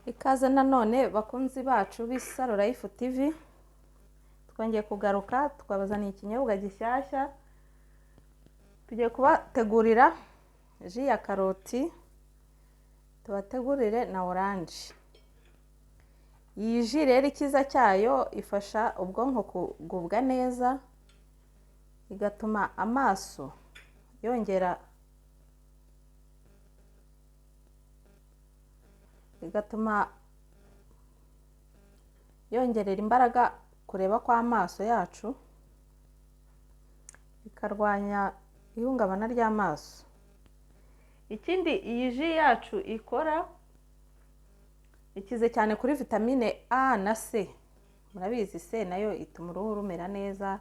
Ikaze nanone bakunzi bacu b'Isaro Life TV, twongeye kugaruka twabazaniye ikinyobwa gishyashya. Tugiye kubategurira jus ya karoti, tubategurire na oranje. Iyi jus rero icyiza cyayo ifasha ubwonko kugubwa neza, igatuma amaso yongera, igatuma yongerera imbaraga kureba kw'amaso yacu, ikarwanya ihungabana ry'amaso. Ikindi iyi jus yacu ikora, ikize cyane kuri vitamine A na C. Murabizi C nayo ituma uruhu rumera neza,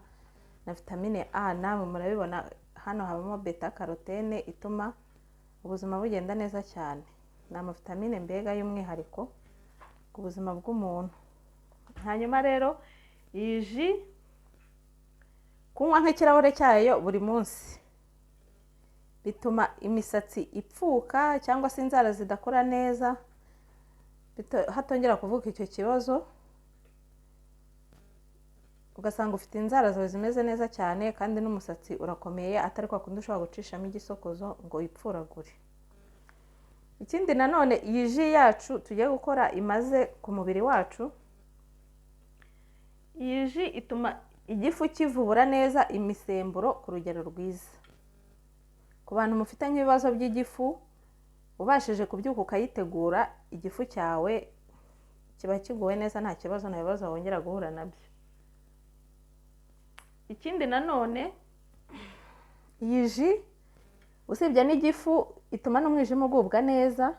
na vitamine A namwe murabibona hano habamo beta carotene ituma ubuzima bugenda neza cyane. Ni amavitamine mbega y'umwihariko ku buzima bw'umuntu. Hanyuma rero iyi jus kunywa nk'ikirahure cyayo buri munsi bituma imisatsi ipfuka cyangwa se inzara zidakora neza, hatongera kuvuka icyo kibazo, ugasanga ufite inzara zawe zimeze neza cyane kandi n'umusatsi urakomeye, atari kwa kundi ushobora gucishamo igisokozo ngo wipfuragure. Ikindi nanone iyi jus yacu tugiye gukora imaze ku mubiri wacu, iyi jus ituma igifu kivubura neza imisemburo ku rugero rwiza. Ku bantu mufite nk'ibibazo by'igifu, ubashije kubyuka ukayitegura, igifu cyawe kiba kiguwe neza, nta kibazo, nta bibazo wongera guhura nabyo. Ikindi nanone iyi jus usibye n'igifu ituma n'umwijima ugubwa neza,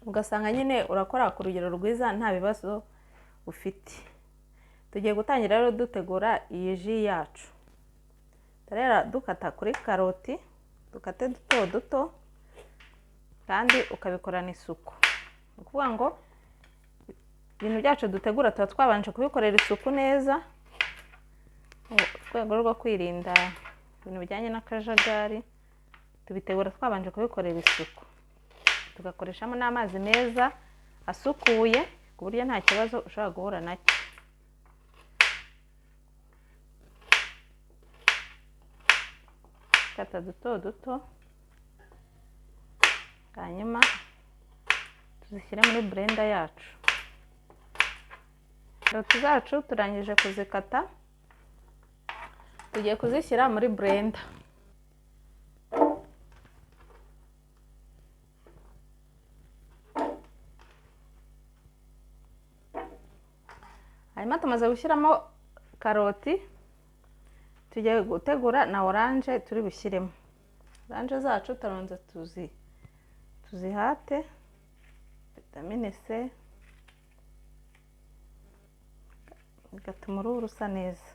ugasanga nyine urakora ku rugero rwiza nta bibazo ufite. Tugiye gutangira rero dutegura iyi jus yacu. Turera dukata kuri karoti, dukate duto duto kandi ukabikorana isuku. Ni ukuvuga ngo ibintu byacu dutegura tuba twabanje kubikorera isuku neza, mu rwego rwo kwirinda ibintu bijyanye n'akajagari, tubitegura twabanje kubikorera isuku, tugakoreshamo n'amazi meza asukuye ku buryo nta kibazo ushobora guhura nacyo. Kata duto duto, hanyuma tuzishyire muri blender yacu. Karoti zacu turangije kuzikata, tugiye kuzishyira muri blender. Hanyuma tumaze gushyiramo karoti, tugiye gutegura na oranje turi bushyiremo. Oranje zacu turabanza tuzihate vitamine C, bigatuma uruhu rusa neza.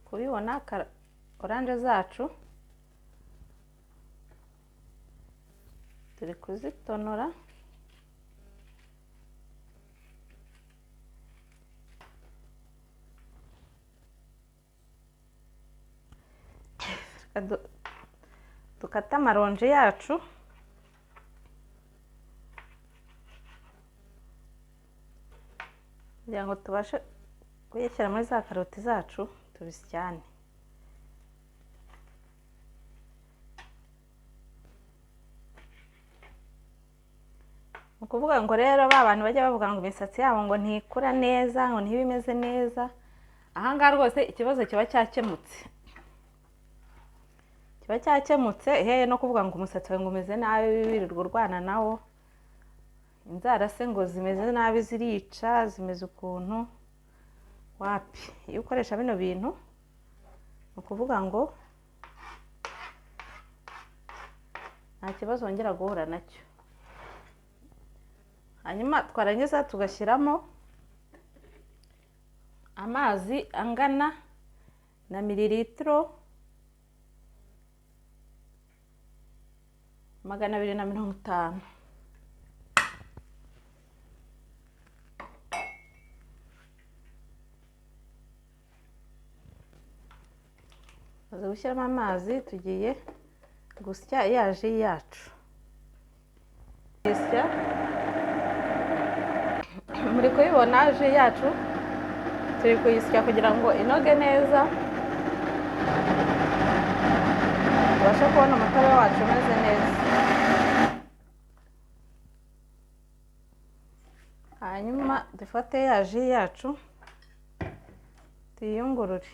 Kubibona oranje zacu turi kuzitonora, dukate amaronji yacu. Kugira ngo tubashe kuyashyira muri za karoti zacu tubisyane. Ni ukuvuga ngo rero ba bantu bajya bavuga ngo imisatsi yabo ngo ntikura neza, ngo ntibe imeze neza, aha ngaha rwose ikibazo kiba cyakemutse. Kiba cyakemutse hehe no kuvuga ngo umusatsi wawe ngo umeze nabi wirirwa urwana nawo, inzara se ngo zimeze nabi zirica, zimeze ukuntu wapi. Iyo ukoresha bino bintu ni ukuvuga ngo nta kibazo wongera guhura nacyo. Hanyuma twarangiza tugashyiramo amazi angana na mililitiro 250. Tumaze gushyiramo amazi, tugiye gusya ya ji yacu. Gusya, muri kubibona ji yacu turi kuyisya kugira ngo inoge neza, tubashe kubona umutobe wacu umeze neza. Hanyuma dufate ya ji yacu tuyiyungurure.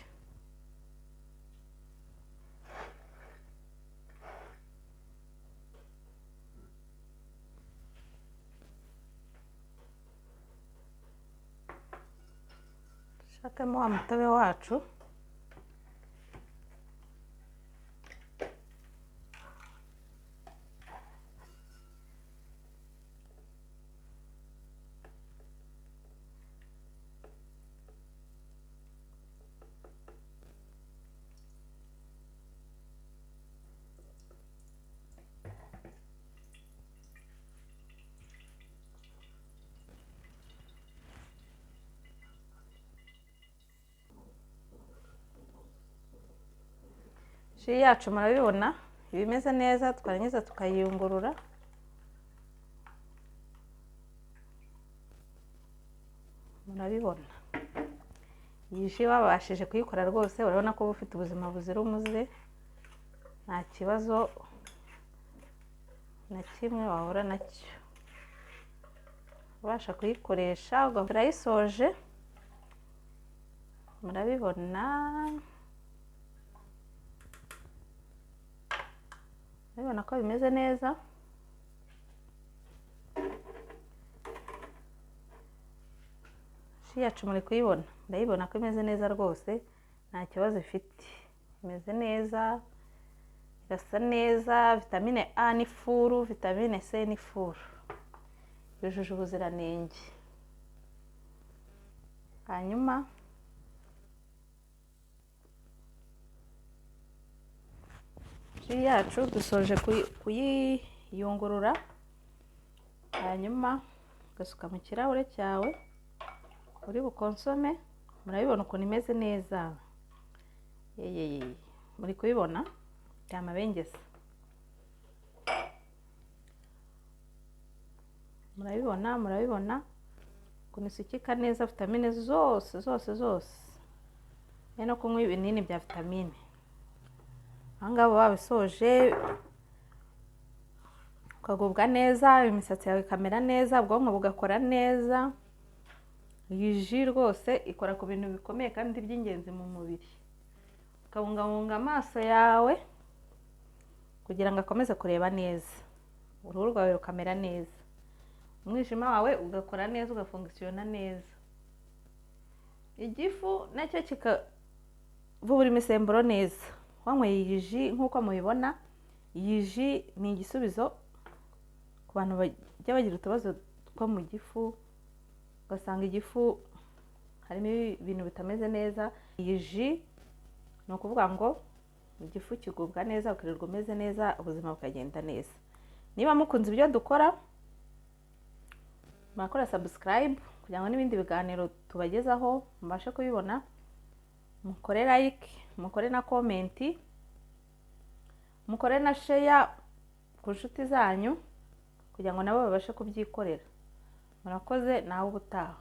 Dushakemo wa mutobe wacu. Ji yacu murabibona iba imeze neza, twarangiza tukayiyungurura. Murabibona iyi ji wabashije kuyikora rwose, urabona ko uba ufite ubuzima buzira umuze, nta kibazo na kimwe wahura nacyo. Ubasha kuyikoresha, urayisoje. Murabibona, murabibona ko bimeze neza. Ji yacu muri kuyibona, murayibona ko imeze neza rwose, nta kibazo ifite, imeze neza, irasa neza. Vitamine A ni furu, vitamine C ni furu, yujuje ubuziranenge. Hanyuma ji yacu dusoje kuyiyungurura, hanyuma ugasuka mu kirahure cyawe uri bukonsome. Murabibona ukuntu imeze neza, yeyeye, muri kubibona byamabengeza. Murabibona, murabibona ukuntu isukika neza, vitamine zose zose zose, no kunywa ibinini bya vitamine. Aha ngaha babisoje, ukagubwa neza, imisatsi yawe ikamera neza, ubwonko bugakora neza. Iyi ji rwose ikora ku bintu bikomeye kandi by'ingenzi mu mubiri, ukabungabunga amaso yawe kugira ngo akomeze kureba neza, uruhu rwawe rukamera neza, umwijima wawe ugakora neza, ugafungisiyona neza, igifu nacyo kikavubura imisemburo neza. Wanyweye iyi ji nk'uko mubibona, iyi ji ni igisubizo ku bantu bajya bagira utubazo two mu gifu, ugasanga igifu harimo ibintu bitameze neza. Iyi ji ni ukuvuga ngo igifu kigubwa neza, ukirirwa umeze neza, ubuzima bukagenda neza. Niba mukunze ibyo dukora, murakora subscribe kugira ngo n'ibindi biganiro tubagezaho mubashe kubibona. Mukore like, mukore na comment, mukore na share ku nshuti zanyu kugira ngo nabo babashe kubyikorera. Murakoze, nawe ubutaha.